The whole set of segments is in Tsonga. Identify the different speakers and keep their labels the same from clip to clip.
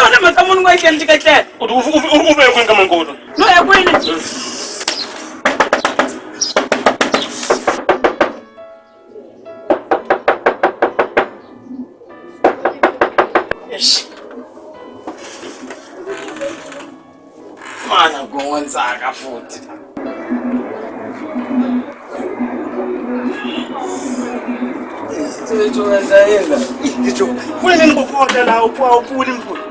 Speaker 1: yona mhaka munhu nga etleli ndzi ka tlela.
Speaker 2: U u ve kwini ka mankulu?
Speaker 1: No ya kwini?
Speaker 3: Eish. Mana gongonzaka futhi.
Speaker 4: Kule ni ngokota la upwa upuli mfulu.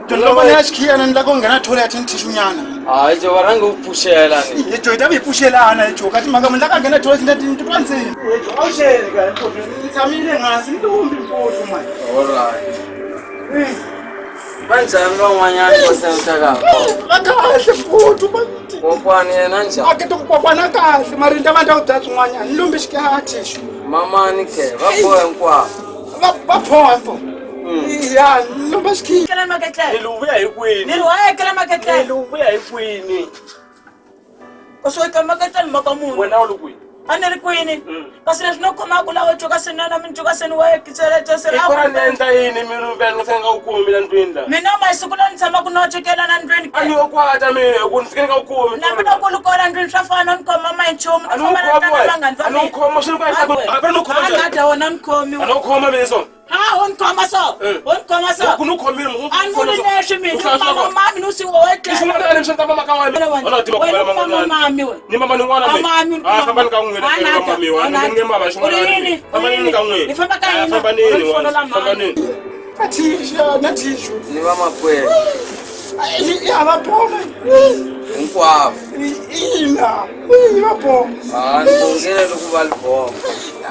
Speaker 4: Loko ni ya xikhiyana ni la ku nghena toilet ni tissue nyana.
Speaker 3: Hayi jo va rhange u pfuxela ni.
Speaker 4: Hi jo hi ta vi hi pfuxelana hi jo ka timhaka munhu la ka nghena toilet ni titwa ndzeni. Hi jo a wu xeli ka mfulu ni tshamile hansi ni lumbi mfulu mani.
Speaker 3: All right. Va njhani van'wanyana va sentaka?
Speaker 4: Va kahle mfuthu
Speaker 3: Kokwani yena njhani?
Speaker 4: A ke to kokwana kahle mara ni ta va ni ta ku bya swin'wanyana ni lumbi xikaya tissue.
Speaker 3: Mamani ke va boha hinkwavo.
Speaker 4: Va va phoha mfo. Ya ni lumba xikhiya.
Speaker 1: Kela maketlele.
Speaker 2: Ni vuya hi kwini?
Speaker 1: Ni ri wa ekela maketlele.
Speaker 2: Ni vuya hi kwini?
Speaker 1: Kasi wa ekela maketlele maka munhu.
Speaker 2: Wena u le kwini?
Speaker 1: A ni ri kwini? Kasi leswi no khomaka lawa coka se na mi coka se ni wa ekitsele se
Speaker 2: I kona ni endla yini mi ri vela ni nga u kumi la ndlwini la?
Speaker 1: Mina masiku la ni tshamaka no cekela na ndlwini.
Speaker 2: A ni yo kwata mina hi ku ni fike ni nga u kumi.
Speaker 1: Na mina ku li kona ndlwini swa fana ni khoma ma nchumu ni
Speaker 2: A ni u
Speaker 1: famba na
Speaker 2: khoma
Speaker 1: tlanga
Speaker 2: wena.
Speaker 1: vanghani va
Speaker 2: A ni u khoma swi ri ku a ni u khoma
Speaker 1: A
Speaker 2: njhani?
Speaker 1: na dya wona ni khomi.
Speaker 2: A ni u khoma mina so.
Speaker 1: Ha u ni khoma so. U ni khoma so.
Speaker 2: Ku ni u khomile mu.
Speaker 1: A ni vuli leswi mina mama mami ni si wo
Speaker 2: Ni xin'wana a ni swi ta mama ka wena. Wena tiva ku
Speaker 1: Wena
Speaker 2: mama
Speaker 1: mama mami we.
Speaker 2: Ni mama ni n'wana
Speaker 1: A mami
Speaker 2: A famba ni ka n'wina
Speaker 1: A
Speaker 2: ka
Speaker 1: na
Speaker 2: mami wa. Ni nge mama xin'wana.
Speaker 1: U ri yini?
Speaker 2: Famba ni ka n'wina.
Speaker 1: Ni famba ka
Speaker 2: A
Speaker 1: yini?
Speaker 2: famba
Speaker 1: U
Speaker 2: nini
Speaker 1: ri
Speaker 2: wa.
Speaker 1: fonela
Speaker 2: Famba
Speaker 1: mani?
Speaker 2: nini.
Speaker 4: A tissue na tissue.
Speaker 3: Ni va makwenu
Speaker 4: Ya va pona.
Speaker 3: hinkwavo.
Speaker 4: Ina. Va pona.
Speaker 3: Ah, ni bongile loko va li boha.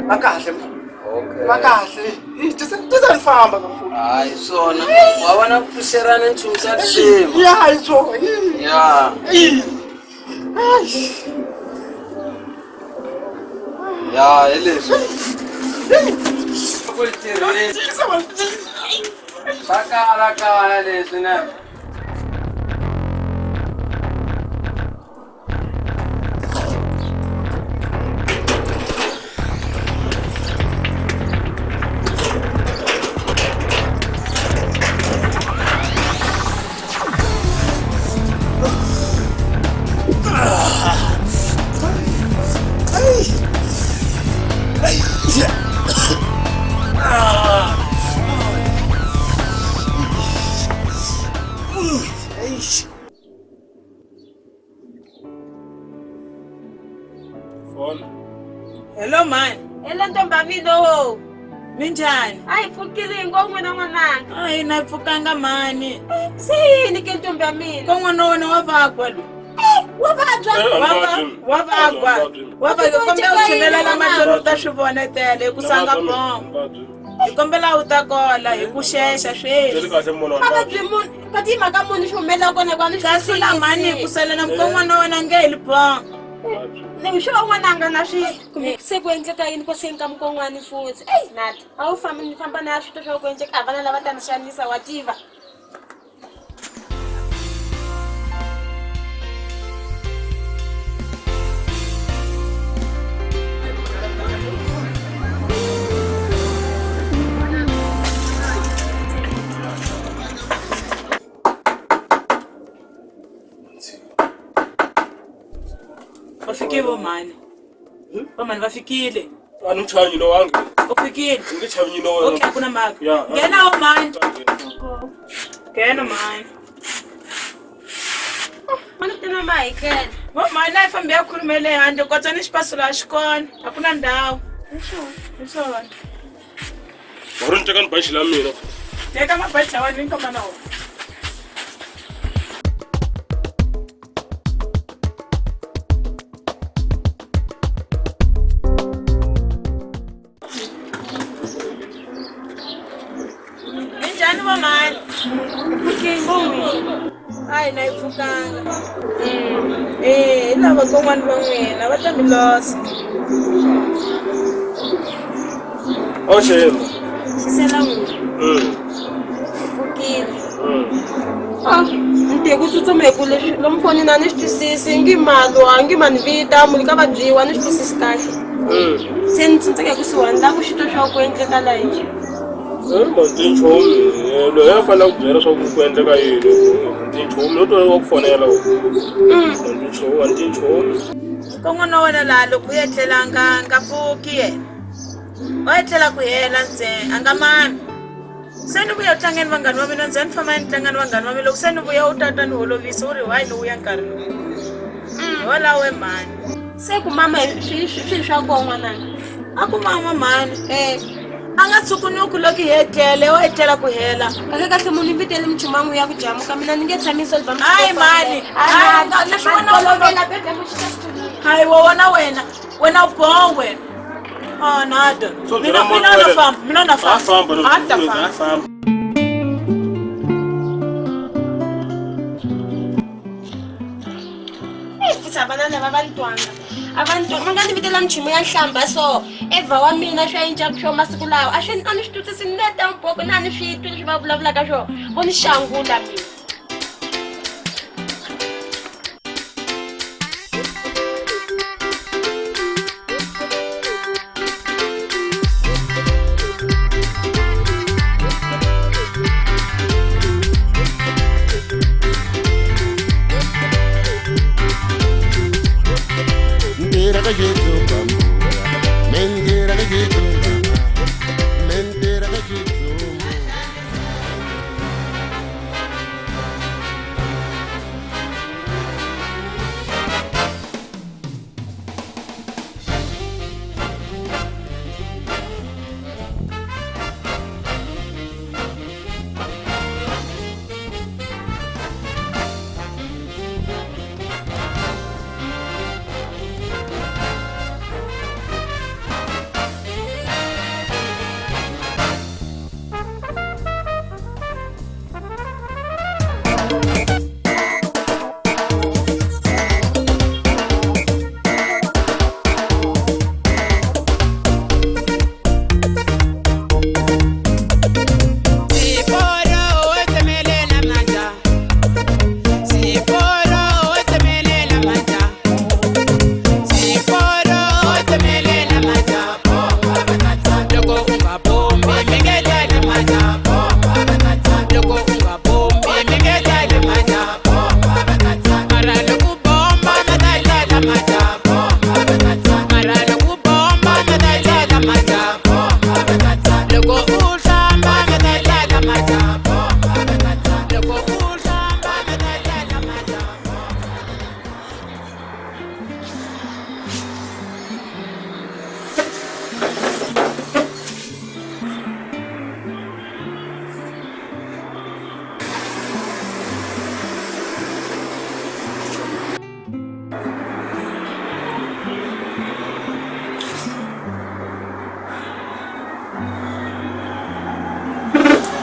Speaker 4: Va kahle mfo.
Speaker 3: Okay.
Speaker 4: Va kahle. Tisa ni famba ka mfo.
Speaker 3: Hayi swona. Wa vona ku pfuxelana nchumu xa risima.
Speaker 4: Ya hi swona.
Speaker 3: Ya.
Speaker 4: Ai.
Speaker 3: Ya hi leswi. Ku li tirhisa. Swa kala kala leswi ne.
Speaker 2: Fona.
Speaker 1: Hello mani.
Speaker 5: Hello ntombi mina wo.
Speaker 1: Minjhani?
Speaker 5: A hi pfukile ngo n'wina n'wananga.
Speaker 1: A hi na pfukanga mani.
Speaker 5: Se yini ke ntombi ya mina?
Speaker 1: Ko n'wana wa wena wa vagwa lo.
Speaker 5: Wa vabya.
Speaker 1: Wa vagwa. Wa vagwa kombela u tshinela la mahlweni u ta swi vona tele ku sanga bombo. Hi kombela u ta kola hi ku xexa sweswi.
Speaker 5: A vabyi munhu. Kati mhaka munhu xi humelela kona kwa ni
Speaker 1: Kasi la mani ku salela mukon'wana wa wena nge hi li bombo.
Speaker 5: Ni xo n'wananga na swi kumbe se ku endleka yini ko seni ka mukon'wani futhi. Ey Nati, a wu fambi ni famba na swito swa ku endleka a vana lava ta ni xanisa wa tiva.
Speaker 1: Va fike vo mani? Va mani va fikile?
Speaker 2: A ni chavi nyino wange.
Speaker 1: U fikile?
Speaker 2: Ni nge chavi nyino wena.
Speaker 1: Okay, a ku na mhaka.
Speaker 2: Ya.
Speaker 1: Nghena wo mani. Nghena mani.
Speaker 5: Mani ku tena ma hi tlela.
Speaker 1: Vo mani a hi fambi ya khulumele handle kotsa ni xipasi laha xi kona. A ku na ndhawu. Hi swona.
Speaker 2: Wa ri ni teka ni baji la mina.
Speaker 1: Teka mabaji lawa ni kama na wona. Minjhani vo mani? A hi na yi pfukanga. Eh, hi lava kon'wana va n'wina va ta mi losa.
Speaker 2: A wu xema.
Speaker 5: Xisela n'wina. Pfukile. Ah, ni te ku tsutsuma hi ku leswi lomu fonini a ni swi twisisi ngi malwa ngi ma ni vita muli ka vabyiwa a ni swi twisisi kahle. Se ni tsandzeka kusuhani la ku xitwa swa ku endleka la yini.
Speaker 2: Tinchomi loyi a fanele ku byela swa ku ku endleka yini tinchomi no twa wa ku fonela tinchomi tinchomi
Speaker 1: ko n'wana wa wena laha loko u etlela a nga nga pfuki yena o etlela ku hela ntsena a nga mami se ni vuya ku tlangeni vanghani va mina ndzhe ni famba ni tlanga ni vanghani va mina loko se ni vuya u tata ni holovisa u ri why ni vuya nkarhi lowu hiwalaho we mhani
Speaker 5: Se ku mama swi swi swa koho n'wananga.
Speaker 1: A ku mama mhani a nga tshukunuku loko hi etlele o etlela ku hela.
Speaker 5: Kahle kahle munhu i vitele muchumangu ya ku jamuka mina ni nge tshami solva.
Speaker 1: Hayi mhani hayi leswi wena hayi wa wona wena wena u boho wena oh nada mina mina na famba mina na famba a ta famba.
Speaker 5: Futhi vana lava va ni twanga a va ni twanga va nga ni vitela nchumu ya nhlamba so evha wa mina swi ya cinca swo masiku lawa a swi a ni swi twisisi ni leta mboko na ni swi twi leswi va vulavulaka swona vo ni xangula mina.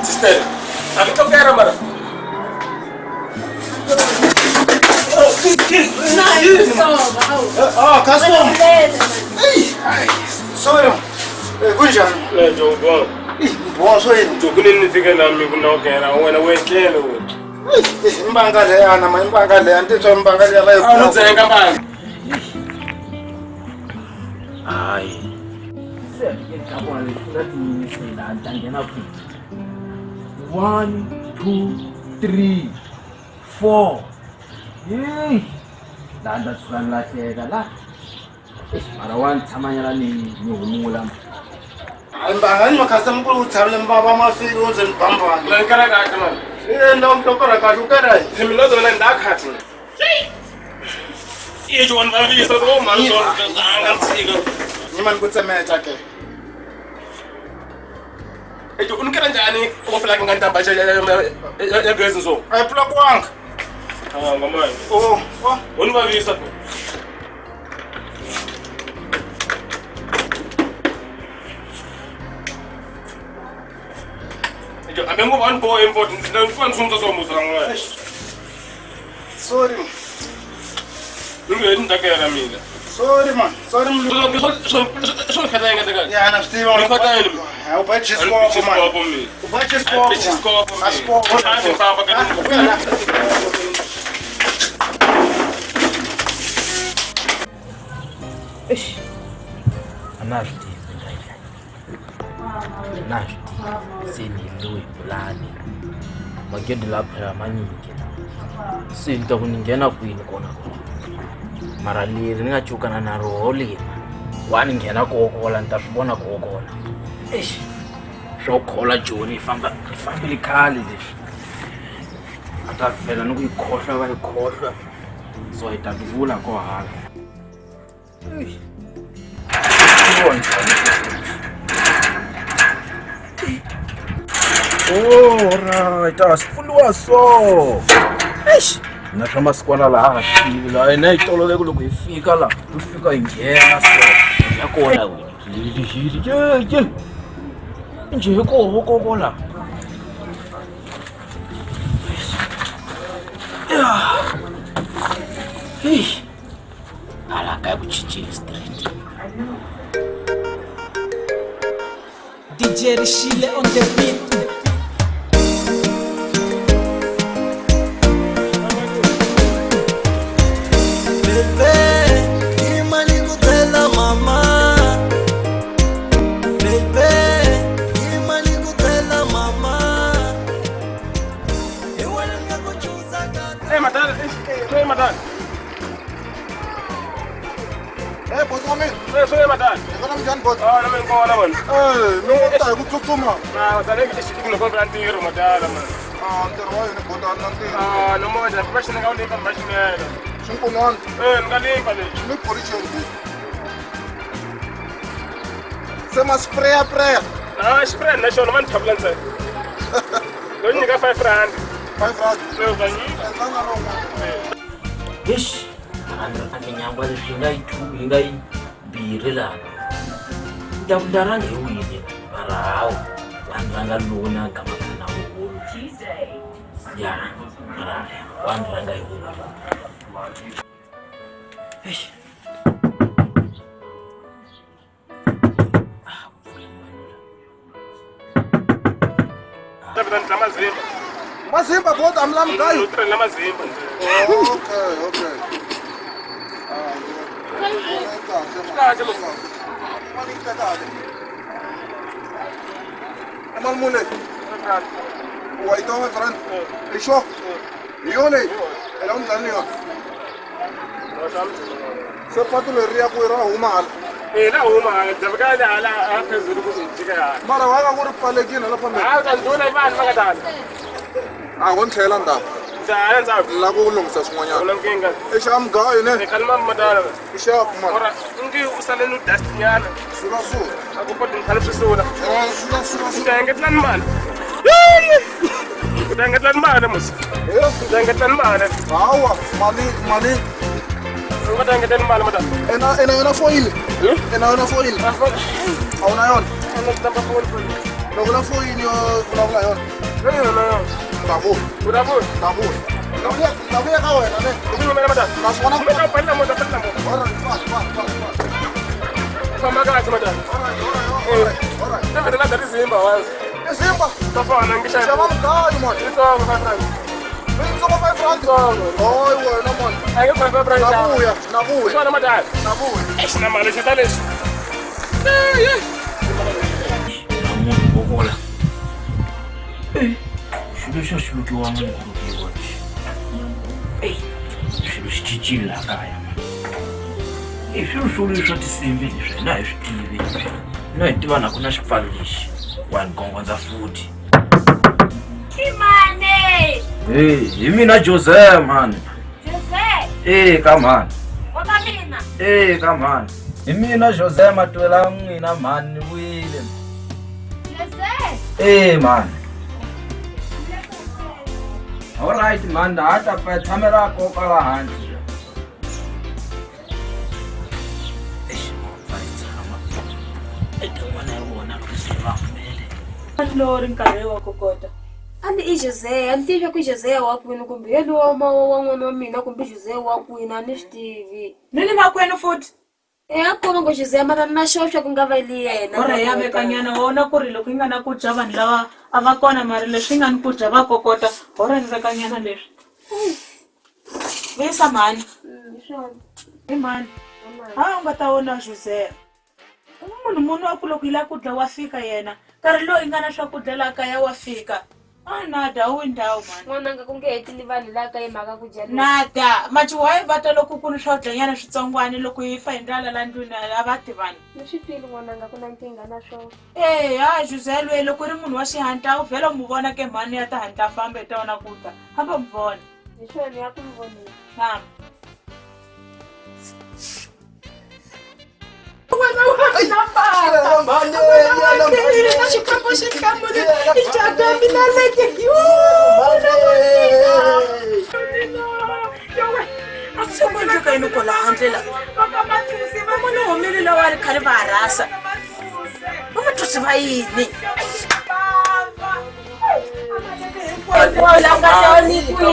Speaker 2: Sister, a mi tokera mara.
Speaker 4: Ah, customer. Hey, sorry. Kunjani?
Speaker 2: Le Jogo.
Speaker 4: Bo sorry.
Speaker 2: Jogo ni fika na mi ku na okera wena we etlele wena.
Speaker 4: Imbanga leyana ma imbanga leya ntitswa imbanga leya va yi.
Speaker 2: A no tsenga mbanga.
Speaker 6: Hayi. Se ke ka bona leswi nga tiyimisela ni ta nghena kwihi? 1 2 3 4. Hey! La ni ta tshuka ni lahleka la. Mara wa ni tshamanyana ni ni humula.
Speaker 4: Hayi mbanga ni makhasta mkulu u tshamile mbava ma fiki u ndzi ni bambana.
Speaker 2: La ni kara kahle mara.
Speaker 4: Eh, no mntu kara kahle u kara.
Speaker 2: Mina zo na nda khathi. I jo ni vavisa to mani so nga tshika.
Speaker 4: Ni mani ku tsemeta ke.
Speaker 2: Ejo u ni kera njhani u fela nga ntamba ya gezi so.
Speaker 4: A yi pulakiwanga.
Speaker 2: Ah, ngomani.
Speaker 4: Oh, oh.
Speaker 2: U ni vavisa. Ejo a me ngo va ni bohe mfo ni fa ni sungula so musa n'wana.
Speaker 4: Sorry.
Speaker 2: Ni nge ni takela mina.
Speaker 4: Sorry man. Sorry mlu.
Speaker 2: Swo khata nga teka.
Speaker 4: Ya na swi tiva.
Speaker 2: Ni khata yini?
Speaker 4: Ha u ba chiskopo man. U ba chiskopo.
Speaker 2: Chiskopo.
Speaker 4: A skopo.
Speaker 2: A ni famba ka.
Speaker 6: Eish. A na swi tivi. Na swi tivi. Se Magedi la phela manyingi se ni ta ku ni nghena kwini kona kona mara leri ni nga cukana na roho leri wa ni nghena kokola ni ta swi vona kokola eish swo khola joni yi famba yi fambile khale leswi a ta vhela ni ku yi khohlwa va yi khohlwa so hi ta ti vula ko hala Oh, right. A swi pfuriwa so. Eish. Na swa masikwana laha a swi tivi laha hina hi tolovele ku loko hi fika laha hi fika hi nghena so ya kona leli ye ye njhe hi koho koko laha. Eish. Hala kaya ku cincile street.
Speaker 7: DJ Rishile on the beat.
Speaker 8: Bebe, imali kuphela mama. Bebe, imali kuphela mama. Hi wena ni nga ku chuza ka
Speaker 2: Eh, madala, eh, madala.
Speaker 4: Eh, boss wa mina.
Speaker 2: Eh, swi madala.
Speaker 4: Hi kona minjhani boss?
Speaker 2: Ah, na mina kona vona.
Speaker 4: Eh, mi ngo ta hi ku tsutsuma.
Speaker 2: Ah, madala i ku loko ntirho madala man.
Speaker 4: Ah, ntirho wa yini boss a ni na ntirho.
Speaker 2: Ah, no mo dya va xi nga wu lipa va xinela.
Speaker 4: Xinkun'wana.
Speaker 2: Eh, ni nga lipa lexi.
Speaker 4: Ni policheni boss. Se ma spraya praya.
Speaker 2: Ah, xipray na xona ma ni thavula ntsena. Lo nyika 5 rand.
Speaker 4: 5 rand.
Speaker 2: Eh, va nyika.
Speaker 4: Endlanga loko.
Speaker 6: Eish. A minyangwa leswi hi nga yi yi nga yi biri laha ni ta ku ta rhanga hi wini mara hawu wa ni rhanga lona gamaka na wulu ya mara wa ni rhanga hi wulu. Eish. Ah, pfula mani la.
Speaker 2: Ta vita ni dla mazimba.
Speaker 4: Mazimba boss a mi la mugayo.
Speaker 2: U tirhela mazimba ntsena.
Speaker 4: Okay, okay.
Speaker 2: Kahle mos.
Speaker 4: Mali muni leyi? Wa yi tiva 5 rand? I sure? Hi yona leyi? I lava ni dlani yona. Se patu leri ya ku ra huma hala.
Speaker 2: Eh, la huma hala, dya ka hala hala phezulu ku jika hala.
Speaker 4: Mara wa nga ku ri pfalekile hala phambeni.
Speaker 2: Ah, ta ndlula i vanhu va nga tala.
Speaker 4: A ho ni tlhela ndzhaku.
Speaker 2: Njhani ndzhaku?
Speaker 4: Ni lava ku lunghisa swin'wanyana.
Speaker 2: U na nkingha?
Speaker 4: I xa mugayo ne?
Speaker 2: Khale ma madala.
Speaker 4: I xa mani.
Speaker 2: Ora, ngi u sale no dust nyana.
Speaker 4: Sula sula.
Speaker 2: A ku koti ni khale swi sula.
Speaker 4: Eh, sula sula
Speaker 2: U ta engetelani mali. U ta engetelani mali mos.
Speaker 4: Eh,
Speaker 2: U ta engetelani mali.
Speaker 4: Hawa, mali mali.
Speaker 2: U nga ta engetela mali madala.
Speaker 4: Ena ena yona foyini. Ena yona foyini. A wu na yona?
Speaker 2: A na tamba foni foni.
Speaker 4: Loko na foyini yo vulavula yona.
Speaker 2: No.
Speaker 4: Ndavula.
Speaker 2: U ta vula.
Speaker 4: Ndavula. Ndavuya ka wena ne.
Speaker 2: U yimela madala.
Speaker 4: Na swi vona
Speaker 2: ku ta pfala moto, pfala moto.
Speaker 4: All right, fine, fine, fine, fine.
Speaker 2: Famba kahle madala.
Speaker 4: All right, all right, all right, all right.
Speaker 2: Ta vhela la tizimba wazi.
Speaker 4: Izimba.
Speaker 2: Ta fana ngisha.
Speaker 4: Xava mugayo man.
Speaker 2: Itsongo 5 rand.
Speaker 4: Itsongo 5 rand. Hayi wena man.
Speaker 2: A nge 5 rand.
Speaker 4: Navuya, navuya.
Speaker 2: Swona madala.
Speaker 4: Navuya.
Speaker 2: Eish na mali xi ta lexi.
Speaker 6: Na munhu vokola. Xilo xa xi lukiwanga ni ku lukiwa lexi. Ey, swilo swi cincile laha kaya man. I swilo swo leswi swa tinsimbi leswi hina hi swi tivi. Hina hi tiva na ku na xipfalo lexi wa ni gongondza futhi.
Speaker 5: Imane!
Speaker 6: Hey, hi mina Jose man.
Speaker 5: Jose!
Speaker 6: Eh, ka mhani.
Speaker 5: Wa ka mina?
Speaker 6: Eh, ka mhani. Hi mina Jose Matwela n'wina mhani ni vuyile.
Speaker 5: Jose!
Speaker 6: Eh, mhani. All right mhani, ha ta pfa tshamela koka la handle. Eish, va yi tshama. Eka n'wana ya vona loko se va humele.
Speaker 1: Lori nkarhi wa kokota.
Speaker 5: A ni i Jose, a ni tivi ku Jose wa kwini kumbe yena wa wa n'wana wa mina kumbe Jose wa kwini a ni swi tivi.
Speaker 1: Ni ni makwenu futhi.
Speaker 5: Eh, a koma ngo Jose mara na xoxo ku nga va li yena.
Speaker 1: Ora ya vekanyana wona ku ri loko yi nga na ku dya vanhu lava a va kona mara leswi nga ni ku dya va kokota ora ni vekanyana leswi. Vuyisa mhani. I mhani. Ha u nga ta vona Jose. Munhu munhu wa ku loko yi lava ku dya wa fika yena. Nkarhi lowu yi nga na swakudya laha kaya wa fika. A nada wu ndhawu mani.
Speaker 5: N'wananga ku nge hetili vanhu laha ka hi mhaka ku dya.
Speaker 1: Nada machiwayi va ta loko ku ni swo dlanyana switsongwana loko hi fa hi ndlala la ndlwini a va tivani.
Speaker 5: Ni swi twile n'wananga ku na nkingha na swona.
Speaker 1: Eya Jose loyi loko ri munhu wa xihatla u vhela u mu vona ke mhani ya ta hatla famba hi ta vona ku ta hamba u mu vona.
Speaker 5: Hi swona ya ku mi vonile.
Speaker 1: Famba. Xikwembu xi hlamule i jaka mina leke a swi ku endleka yini kwala handle la van'wana humile lawa ri khale va harasa va mathusi va yini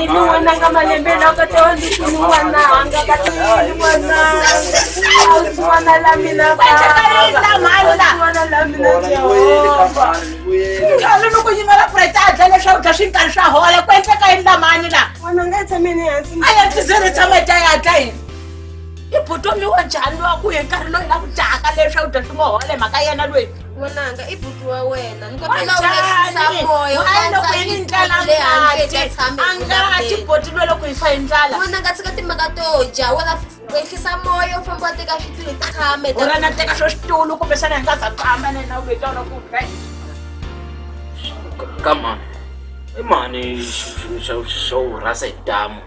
Speaker 5: n'wananga malembe lawa ka tewani n'wananga ka tewani n'wananga n'wana la mina n'wana la mina Jehovha
Speaker 1: khale loko yimela pureta a dla leswaku dya swi nkarhi swa hola ku endleka yini lamani la
Speaker 5: n'wananga i tshameni hansi
Speaker 1: a ya tizeri tshama dya ya dya yini i butomi wa njhani lowa ku hi nkarhi loyi la ku dyaka leswaku dya swi ngo hole mhaka yena loyi
Speaker 5: N'wananga i buti wa wena ni kombela u ehlisa moya u
Speaker 1: Hayi loko hi ni ndlala
Speaker 5: le handle
Speaker 1: ngati
Speaker 5: ta tshame
Speaker 1: a nga ti boti loyi loko hi fa hi ndlala
Speaker 5: n'wananga tshika timhaka to dya wena ehlisa moya u famba u teka switulu hi tshame
Speaker 1: u rana teka swo xitulu kumbexana hi nga za famba na yena u veta wona ku dya
Speaker 6: Ka mani i mani xo rhasa hi damu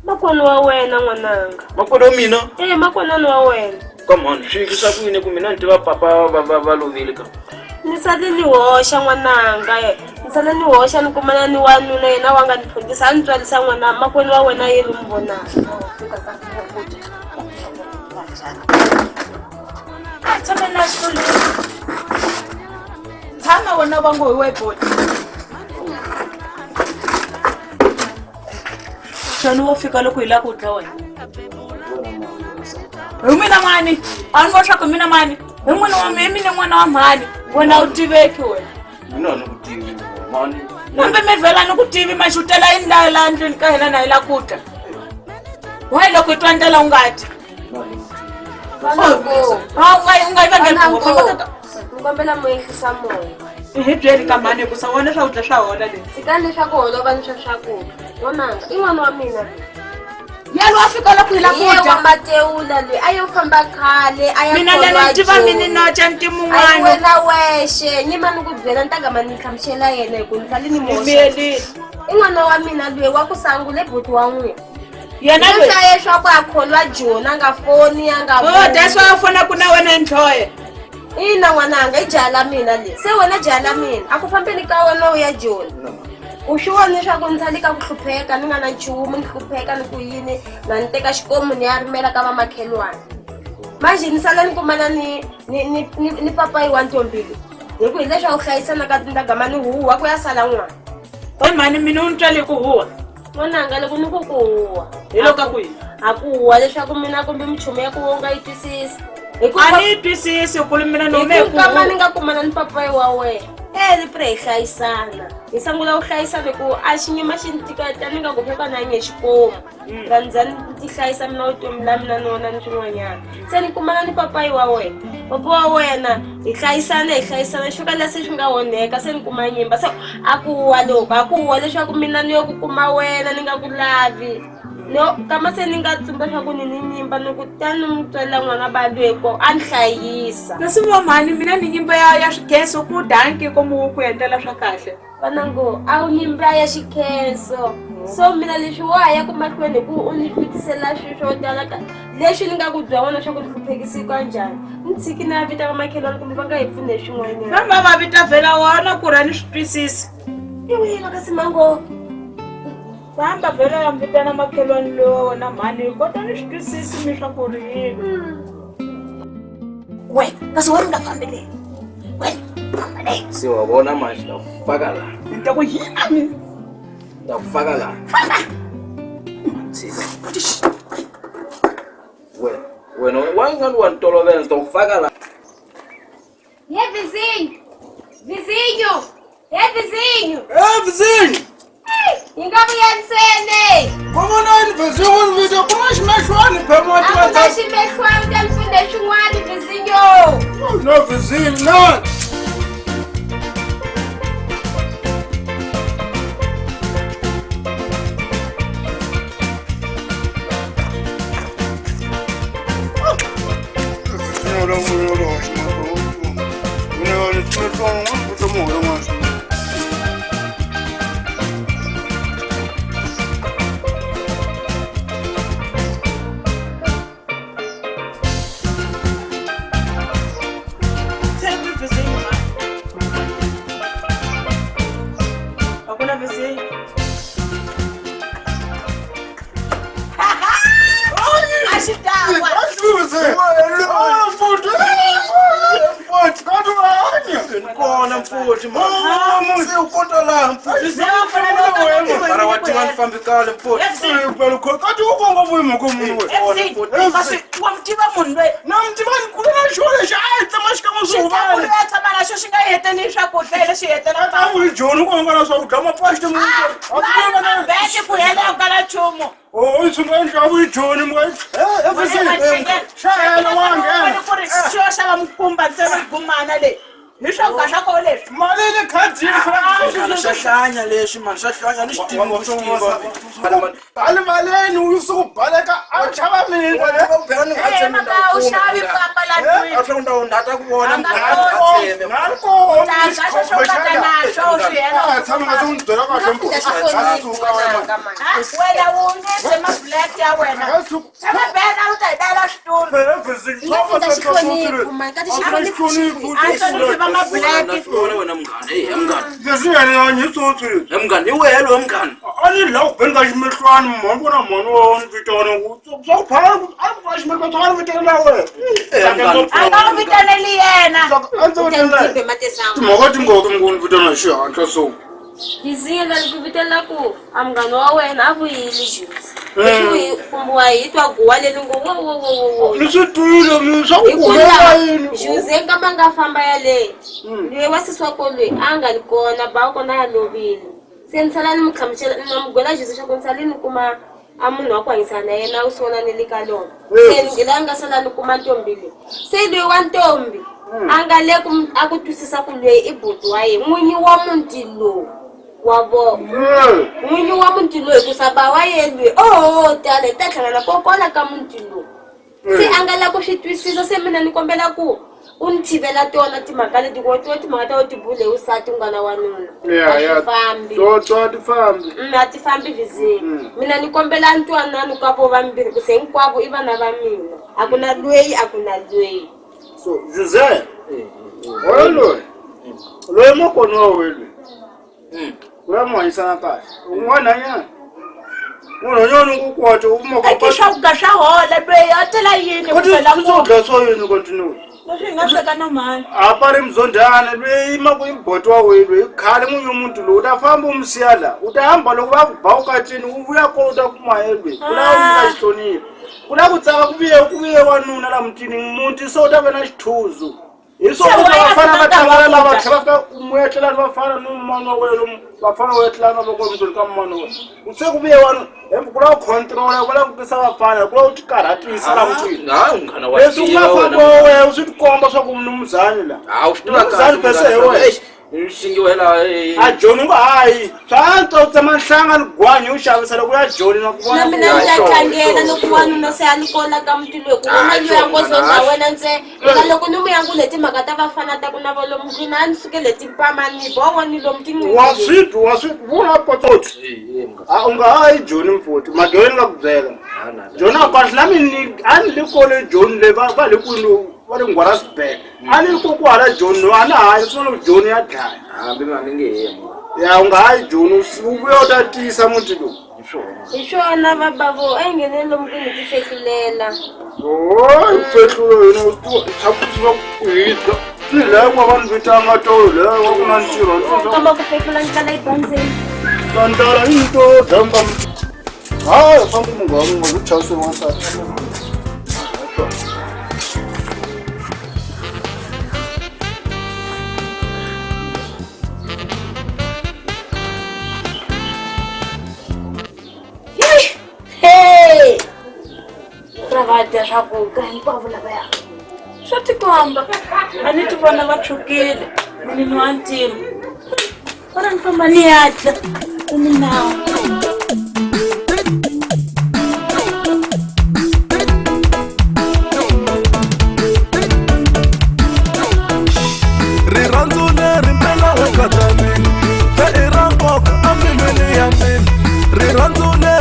Speaker 5: makwenu wa wena n'wananga
Speaker 6: makwenu wa mina
Speaker 5: e makwenani wa wena
Speaker 6: ka mani swi endlisa ku yini ku mina ni tiva papa va lovile ka
Speaker 5: ni sale ni hoxa n'wananga ni sale ni hoxa ni kumana ni wanuna yena wa nga ni phundisa a ni tswalisa n'wana makwenu wa wena ye ri mi vonaka
Speaker 1: a tshame na xitulu tshama wena va ngo hi weboti xona wo fika loko hi lava ku dya wena hi mina mani a ni vo swa ku mina mani hi n'wina wa hi mina n'wana wa mhani wena u tiveki wena
Speaker 6: mina ni ku tivi mani
Speaker 1: kumbe mi vhela ni ku tivi maxutela yini la la ndlwini ka hina na hi la ku dya wayi loko hi twa ndlela u nga dyi u nga yi vangeli
Speaker 5: ni kombela mo ehlisa moya
Speaker 1: hi byeli ka mhani hikusa wona swakudya swa hola leswi
Speaker 5: tshikani leswaku holova ni swa swakudya n'wananga i n'wana wa mina
Speaker 1: yalo a fika loko hi la ku
Speaker 5: dya
Speaker 1: dya
Speaker 5: matewula loyi a yo famba khale a ya
Speaker 1: mina lena ni tiva mini noca ni timun'wana
Speaker 5: wena wexe nyima ni ku byela ni ta gama ni hlamusela yena hi ku ni sale ni moxa
Speaker 1: miyelile
Speaker 5: i n'wana wa mina loyi wa ku sangula buti wa n'wina
Speaker 1: yena loyi
Speaker 5: leswaye swa ku a kholwa joni a nga foni a nga
Speaker 1: oh that's why u fonaku na wena ntlhoye
Speaker 5: ina n'wananga i jaha la mina leyi se wena jaha la mina a ku fambeni ka wena u ya joni u swi vona leswaku ni tshale ka ku hlupheka ni nga na nchumu ni hlupheka ni ku yini na ni teka xikomu ni ya rimela ka vamakhelwani manje ni sala ni kumana ni papayi wa ntombili hi ku hileswaku hlayisana ka tindagama ni huwa ku ya sala n'wana
Speaker 1: we mhani mina u ni twale ku huwa
Speaker 5: n'wananga loko ni ku ku huwa
Speaker 1: hi loko ka ku yini
Speaker 5: a ku huwa leswaku mina kumbe minchumu ya ku u nga yi twisisi
Speaker 1: a ni yi twisisi ku mina ni hume hi ku
Speaker 5: kama ni nga kumana ni papayi wa wena e ni pfure hi hlayisana hi sungula ku hlayisana ku a xinyima xi ni tiketa ni nga ku na nye xikomu rhandza ni ti hlayisa mina vutomi la mina ni wona ni swin'wanyana se ni kumana ni papayi wa wena papa wa wena hi hlayisana hi hlayisana xi fika la se swi nga onheka se ni kuma nyimba se a ku huwa loko a ku huwa leswaku mina ni yo ku kuma wena ni nga ku lavi no kama se ni nga tsumba swa ku ni ni nyimba ni ku tani ni tswalela n'wana balweko a ni hlayisa
Speaker 1: kasi vo mhani mina ni nyimba ya swikhenso ku danki komu ku endlela swa kahle
Speaker 5: vanango a wu nyimba ya xikhenso so mina leswi wa ya ku mahlweni hi ku u ni fikisela swilo swo tala ka leswi ni nga ku bya wona swa ku ni hluphekisi ka njhani ni tshiki na vita vamakhelwani kumbe va nga hi pfuni hi swin'wanyana
Speaker 1: famba va vita vhela wona ku ra ni swi twisisi
Speaker 5: iwina kasi mango
Speaker 1: famba vhela ya vitana makhelwani lowa wona mhani hi kota ni swi twisisi mi swa ku ri yini we kasi wena u nga fambi leyi wena famba leyi
Speaker 6: se wa vona manje ta ku faka la
Speaker 1: ni ta ku yina mina
Speaker 6: ta ku faka la
Speaker 1: famba
Speaker 6: tshika wena wena wa nga ni wa ni tolovela ta ku faka la
Speaker 5: Ye vizinho! Vizinho! Ye vizinho!
Speaker 4: Eh vizinho!
Speaker 5: Hi nga vuyeriseni!
Speaker 4: Vona ni vizinho ni vito ku na ximehlwani phema
Speaker 5: A ku na ximehlwani ta ni funde xin'wana vizinho!
Speaker 4: No vizinho no. ximehlwana n'wana muholo n'wana.
Speaker 1: Tshembi vizinyo ma. A ku na vizinyo. A xi dakwa.
Speaker 6: Kona mfuthi se u kota laha mfuthi mara wa tiva ni fambi kahle mfuthi
Speaker 4: Kati u konga vuyi mhaka munhu we.
Speaker 1: Kasi wa mi tiva munhu loyi
Speaker 4: Na mi tiva ni kula na xona lexi a hi tsema xikan'we swi
Speaker 1: xi
Speaker 4: huvale.
Speaker 1: a tshama na xo xi nga heteni swakudya lexi hetela
Speaker 4: A vuyi Joni ku hambana swakudya mapasi
Speaker 1: beke ku hela u kala nchumu.
Speaker 4: Oh, swi nga endla vuyi Joni mi nga xa hela wa nghena.
Speaker 1: Ku ri xi yo xava mukumba ntsena gumana leyi hi swakudya swa koho leswi.
Speaker 4: Mali le khadini
Speaker 6: Mani swa hlanya leswi mani swa hlanya ni swi tivi ku swi tiva
Speaker 4: Bali maleni u suku baleka a chava mina.
Speaker 1: Eh, maka u xavi papa la ndlwini.
Speaker 6: a tlhela ndhawu ndata ku vona
Speaker 1: A nga
Speaker 6: munghana
Speaker 1: koti.
Speaker 6: a tsheme
Speaker 4: Na ko
Speaker 1: Ta xo xo kata na xo swi hela.
Speaker 4: A tshama nga ndzi byela kahle mbo. A suka wena.
Speaker 1: Ha, wena wu nge ma black ya wena.
Speaker 4: A suka.
Speaker 1: Tshama bena u ta hi dayela xitulu. A hloniphi va ma black.
Speaker 6: vona wena munghana hey munghana
Speaker 4: Leswi yena ya ni tsotsi.
Speaker 6: he munghana hi wehe loyi munghana
Speaker 4: A ni la ku beni ka ximehlwani mhani vona mhani wa ni vitana ku swa ku phaka a ni ku pfala ximehlwani swa ku ni vitana wena.
Speaker 1: A nga ku vitaneli yena.
Speaker 4: A ndzi vitana timhaka tingoki mi ku ni vitana hi xihatla so.
Speaker 5: Vizinyo leri ku vitela ku a munghana wa wena a vuyile juzi. Leswi kumbiwa hi twa guwa leri ngo wo wo wo wo wo.
Speaker 4: Ni swi twile mi swa ku
Speaker 5: Hi ku
Speaker 4: humelela
Speaker 5: laha
Speaker 4: yini.
Speaker 5: Juzi nkama nga famba yaleyo. Loyi wa sesi wa ko loyi a nga ri kona ba wa kona a lovile. Se ni sala ni mu hlamusela ni mu gwela Juzi swa ku ni sale ni kuma a munhu wa ku hanyisana na yena u sona ni le ka lona. Se ni la nga sala ni kuma ntombi leyi. Se loyi wa ntombi a nga le ku a ku twisisa ku loyi i buti wa yena n'winyi wa muti lowu wa vona. N'winyi wa muti loyi hikusa ba wa yena loyi oho tala hi ta hlangana kokwala ka muti lowu. Se a nga la ku swi twisisa se mina ni kombela ku u ni thivela tona timhaka leti ku to timhaka ta ku tibule hi usati u nga na wanuna. A swi fambi.
Speaker 4: To to a ti fambi.
Speaker 5: A ti fambi vizinyo. Mina ni kombela ntwanano ka vo vambirhi ku se hinkwavo i vana va mina. A ku na lweyi a ku na lweyi.
Speaker 4: So Jose. Hoyo loyi. Loyi makoni wa wena loyi. U ya mu hanyisana kahle. Un'wana nyana. Munhu nyana ku kwata u kuma
Speaker 1: A ki swakudya swa hola loyi a tela yini ku fela ku.
Speaker 4: Swakudya swa yini continue.
Speaker 1: Leswi hi nga sweka na mhani.
Speaker 4: A pari mzondana loyi ma ku i boti wa wena loyi khale n'winyi wa muti lowu u ta famba u mu siya la u ta hamba loko va ku ba ukatini u vuya kona u ta kuma ye loyi ku lava ku nyika xihlonipho ku lava ku tsaka ku vuye wanuna la mutini muti se u ta va na xithuzu hi
Speaker 1: Se
Speaker 4: swona
Speaker 1: why a
Speaker 4: vafana va
Speaker 1: fika
Speaker 4: tlangela
Speaker 1: nkarhi wa
Speaker 4: lava
Speaker 1: ku dya?
Speaker 4: tlhela va fika mu etlela ni vafana ni mani wa wena lomu vafana wo etlela na voko mutini ka mani wa wena u se ku vuye wanuna hi ku lava ku controla ku lava ku tisa vafana ku lava ku ti karhatisa la mutini
Speaker 6: hayi munghana wa
Speaker 4: leswi u
Speaker 6: tiva
Speaker 4: nga
Speaker 6: wena
Speaker 4: famba wa wena u swi tikomba swa ku mnumzani la
Speaker 6: ha u swi tiva
Speaker 4: Mnumzani bese hi wena.
Speaker 6: xingiwa hi laha
Speaker 4: a joni u nga hayi swa antswa u tsema nhlanga ni gwanyi u xavisa loko ya joni na ku
Speaker 5: Na
Speaker 4: vona
Speaker 5: mina ni ta tlangela loko wanuna se a ni kona ka muti loyi ku vona loyi a ngo zonda wena ntsena. Eka loko ni mu yangule timhaka ta vafana ta ku na va lomu ndlwini a ni sukele timpama ni boho ni lomu
Speaker 4: wa
Speaker 5: tin'wini.
Speaker 4: swi twa wa swi vona potsotsi a u nga hayi joni mfoti madoni nga ku byela joni a kahle na mina a ni le kole joni le va le kwini va le ngwarasburg a ni ko kwala joni no a na hayi swi vona ku joni ya dlaya
Speaker 6: hambi ma ni nge he
Speaker 4: ya u nga hayi joni u vuya u ta tiyisa muti lowu
Speaker 6: hi swona
Speaker 5: Hi swona vabavo a hi ngheneni lomu ku hi ti fehlulela.
Speaker 4: Hayi fehlulo hina u swa ku hi dya ni laya ku va ni vitanga tolo laya wa ku na ntirho
Speaker 5: Kamba ku fehlula ndlala yi bandzeni.
Speaker 4: ndlala yi to dya nga hayi fambi munghana wa nga ku chaseni wansati.
Speaker 5: Hey! Ra va dya swakudya hinkwavo lavaya.
Speaker 1: Swa tikomba. A ni ti vona va tshukile. Mina ni wa ntima. Ora ni famba ni ya dya. I minawu.
Speaker 8: Rirhandzu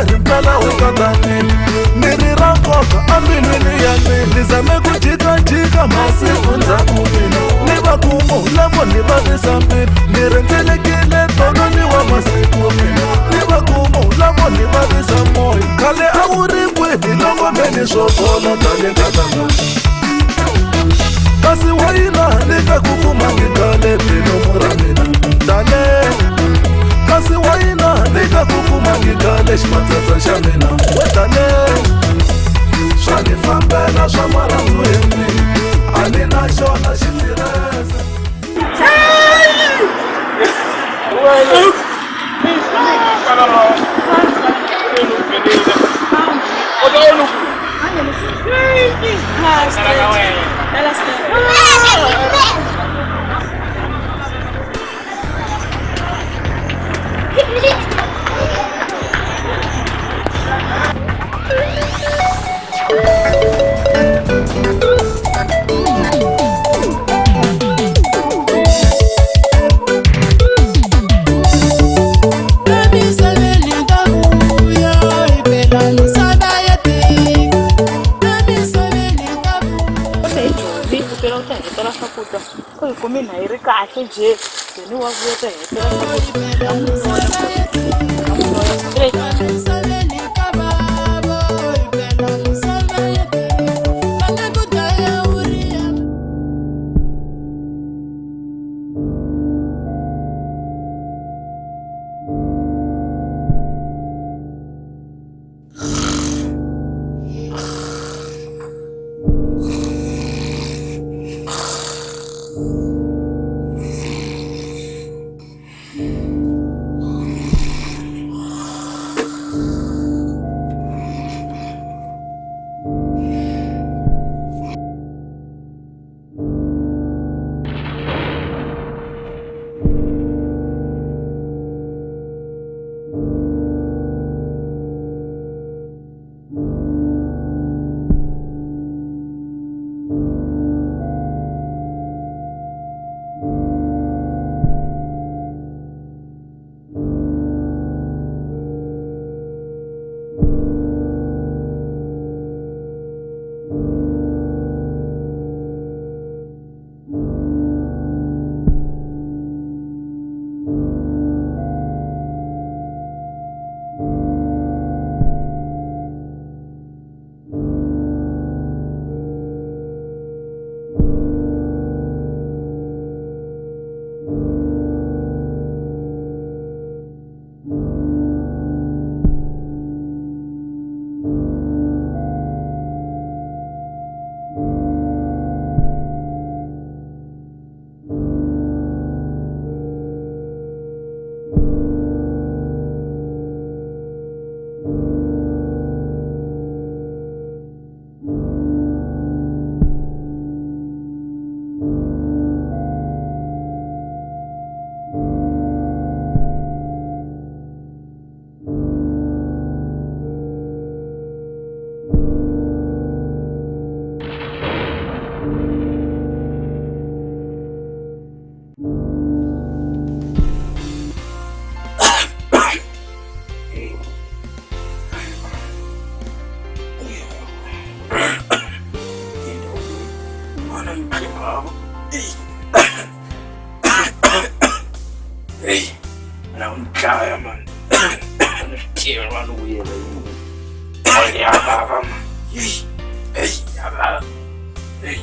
Speaker 9: leri mpela wu katanile ni ri ra nkoka ambilwini ya mina ni zame ku jikajika masiku ndzhaku mina ni va kumu lavo ni vavisa mbilu ni rhendzelekile tolo ni wa masiku mina ni va kumu lavo ni vavisa moya khale a wu ri kwihi loko me ni swo bola tale katanga kasi wa yina ni ka ku kumangi khale bilomu ra mina tale kasi wa yina ni ka ku kumangi khale ximatsatsa xa mina we tale swa ni fambela swa marhandzu hi mina a ni na xona xitirese.
Speaker 1: Ku hi kumi na yi ri kahle njhe yena wa vuya ta hetela.
Speaker 6: Hey, na umdlaya man. Ngiyela man ukuyela yini. Yababa man. Hey, yababa. Hey.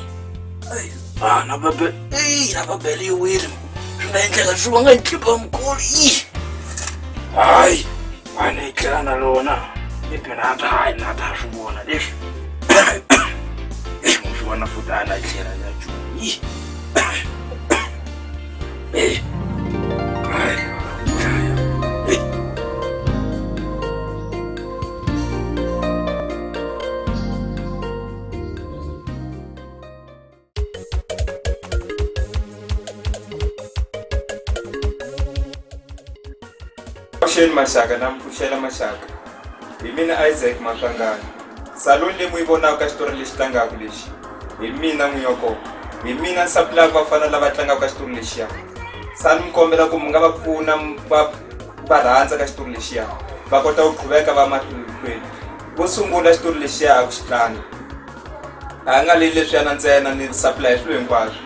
Speaker 6: Hey, ah nababe. Hey, nababele iwili. Swi nga endleka swi va nga ntlipha mkhulu. Ih. Hayi, ana itlela na lona. Maybe na ta hayi na ta swi vona leswi. Swi vona futhi ana tlhela na Juni. Hey.
Speaker 10: Pfuxeni maxaka na mi pfuxela maxaka hi mina Isaac Maswanganyi saloni leyi mu yi vonaka ka xitori lexi tlangaka lexi hi mina n'wini wa kona hi mina ni sapulaka vafana lava tlangaka ka xitori lexiya sa ni mi kombela ku mi nga va pfuna va va rhandza ka xitori lexiya. Va kota ku qhuveka va mahlweni. Vo sungula xitori lexiya a ku xi tlanga. A nga le leswiyana ntsena ni supply swilo hinkwaswo.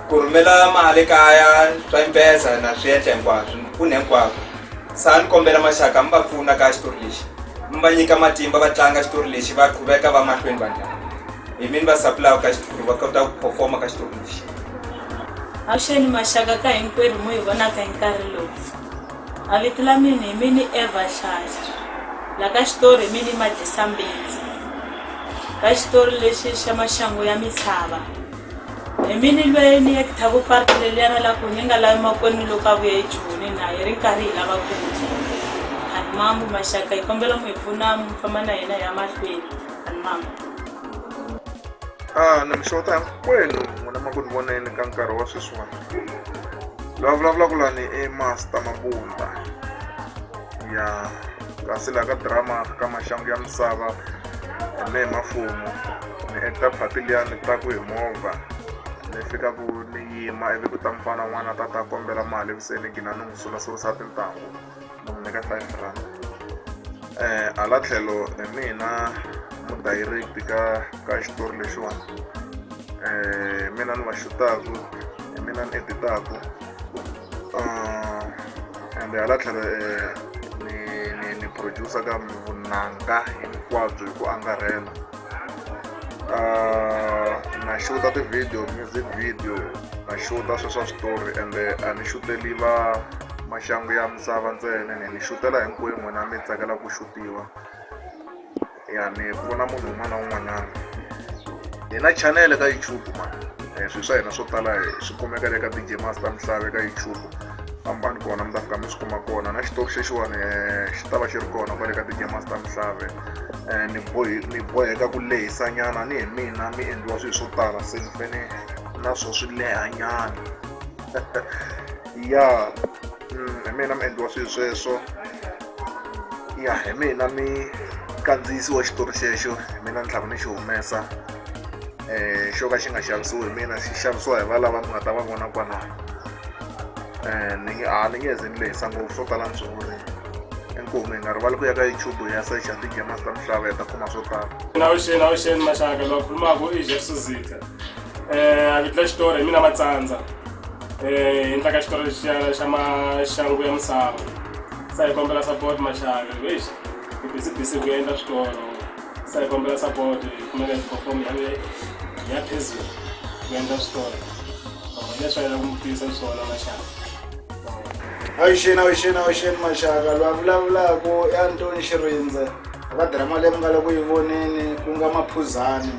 Speaker 10: Ku rhumela mali ekaya swa impesa na swi endla hinkwaswo, ni pfuna hinkwako. Se a ni kombela maxaka mi va pfuna ka xitori lexi. Mi va nyika matimba va tlanga xitori lexi va qhuveka va mahlweni va ndlala. Hi mi ni va supply ka xitori va kota ku perform ka xitori lexi.
Speaker 1: Avuxeni maxaka ka hinkwerhu mu hi vonaka hi nkarhi lowu. A vito la mina hi mini Eva Xaxa. La ka xitori hi mini Madlisa Mbitsi. Ka xitori lexi xa maxangu ya misava. Hi mini lweyi ni yekithaku parti leliyana la ku ni nga lavi makwenu loko a vuya eJoni na hi ri nkarhi hi lava ku dya. Hanimambu maxaka hi kombela mu hi pfuna mu famba na hina hi ya mahlweni. Hanimambu.
Speaker 11: A ni mi xeweta hinkwenu n'wina ma ku ni voneni ka nkarhi wa sweswiwani loyi a vulavulaka lani i Master Mabunda ya kasi laha ka drama ka maxangu ya misava hi mehe mafumu ni actor phati liya ni taku hi movha ni fika ku ni yima ivi ku ta mufana un'wana a ta ta kombela mali ivi se ni gina ni n'wi sulasurisa tintangu ni n'wi nyika 5 rand. Hala tlhelo hi mina mudirect ka ka xitori lexiwani, hi mina ni va xutaku, hi mina ni editaku, ende hala tlhelo ni ni ni producer ka vunanga hinkwabyo hi ku angarhela. Na xuta ti-video, music video, na xuta sweswo swa switori ende a ni xuteli va maxangu ya misava ntsena ni xutela hinkwenu n'wina mi tsakela ku xutiwa. Ya ni pfuna munhu un'wana na un'wanyana. Hi na channel ka YouTube mani, swilo swa hina swo tala swi kumeka le ka DJ Master Mhlava ka YouTube. Fambani kona mi ta fika mi swi kuma kona na xitori xexiwani xi ta va xi ri kona kwale ka DJ Master Mhlave. Ni bohe ni boheka ku lehisa nyana ni hi mina mi endliwa swilo swo tala se ni fane na swo swi leha nyana. Ya hi mina mi endliwa swilo sweswo. Ya hi mina mi kandziyisiwa xitori xexo, hi mina ni tlhela ni xi humesa xo ka xi nga xavisiwi hi mina xi xavisiwa hi valava mi nga ta va vona kwalano. Ni nge a ni nge ze ni lehisa ngopfu swo tala ni swi vurile. Inkomu hi nga rivali ku ya ka YouTube hi ya secha DJ Master Mhlava hi ta kuma swo tala.
Speaker 2: Avuxeni avuxeni maxaka loyi a khulumaka i Jeff Suzita. A vito la xitori hi mina Matsandza. Hi endla ka xitori lexiya xa maxangu ya misava. Se hi kombela support maxaka eish hi busy busy ku endla switolo. Se hi kombela support hi kumeka hi perform hi ya phezulu ku endla switolo. Hi leswi a hi lava ku mi tivisa swona maxaka.
Speaker 4: Avuxeni avuxeni avuxeni maxaka loyi a vulavulaka i Antoni Xirindze ka drama leyi mi nga le ku yi voneni ku nga Maphuzani.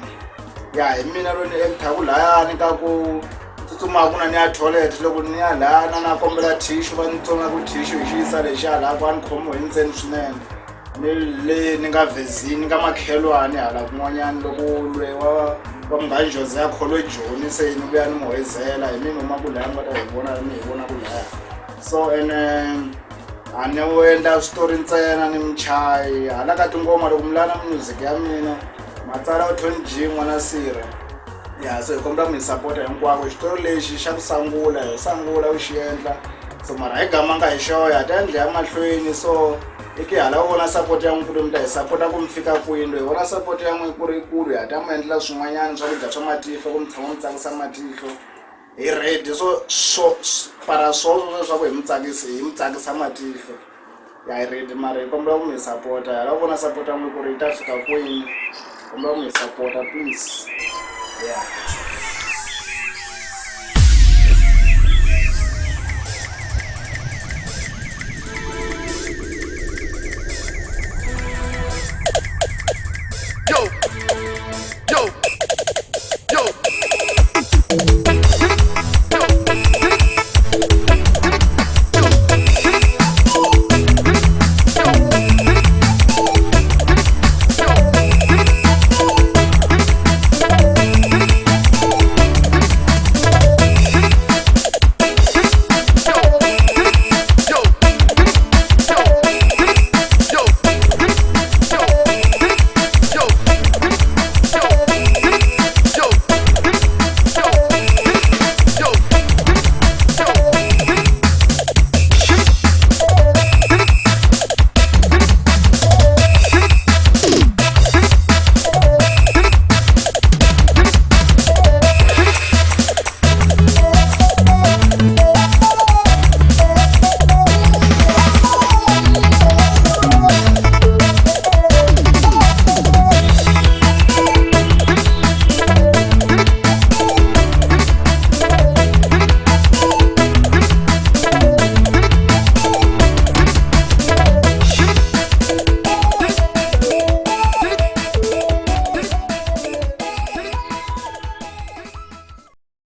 Speaker 4: Ya hi mina loyi ni actor-ku layani ka ku tsutsumaku na ni ya toilet loko ni ya lana na kombela tissue va ni tsona ku tissue hi xi yisa lexiya laha ku a ni khomiwe hi ndzeni swinene ni le ni nga vezini ka makhelwani hala kun'wanyana loko lwe wa wa munghana Jose a kholwe Joni se ni vuya ni mu hoyizela hi mina huma ku laya mi nga ta hi vona mi hi vona ku laya so ene a ni wo endla switori ntsena ni muchayi hala ka tingoma loko mi lana music ya mina matsala u Tony G n'wana sirha ya so hi kombela mi hi sapota hinkwako xitori lexi xa ku sangula hi sangula u xi endla so mara hi gamanga hi xoho ha ta endla ya mahlweni so i ki hala u vona support ya n'wi ku ri mi ta hi sapota ku mi fika kwini loyi vona support ya n'wi ku ri yikulu ha ta mi endlela swin'wanyana swakudya swa matihlo ku mi tshama mi tsakisa matihlo hi ready so swo para swoswo leswaku hi mi tsakisi hi mi tsakisa matihlo ya hi ready mara hi kombela ku mi hi sapota hala u vona support ya n'wi ku ri yi ta fika kwini kombela ku mi hi sapota please yeah.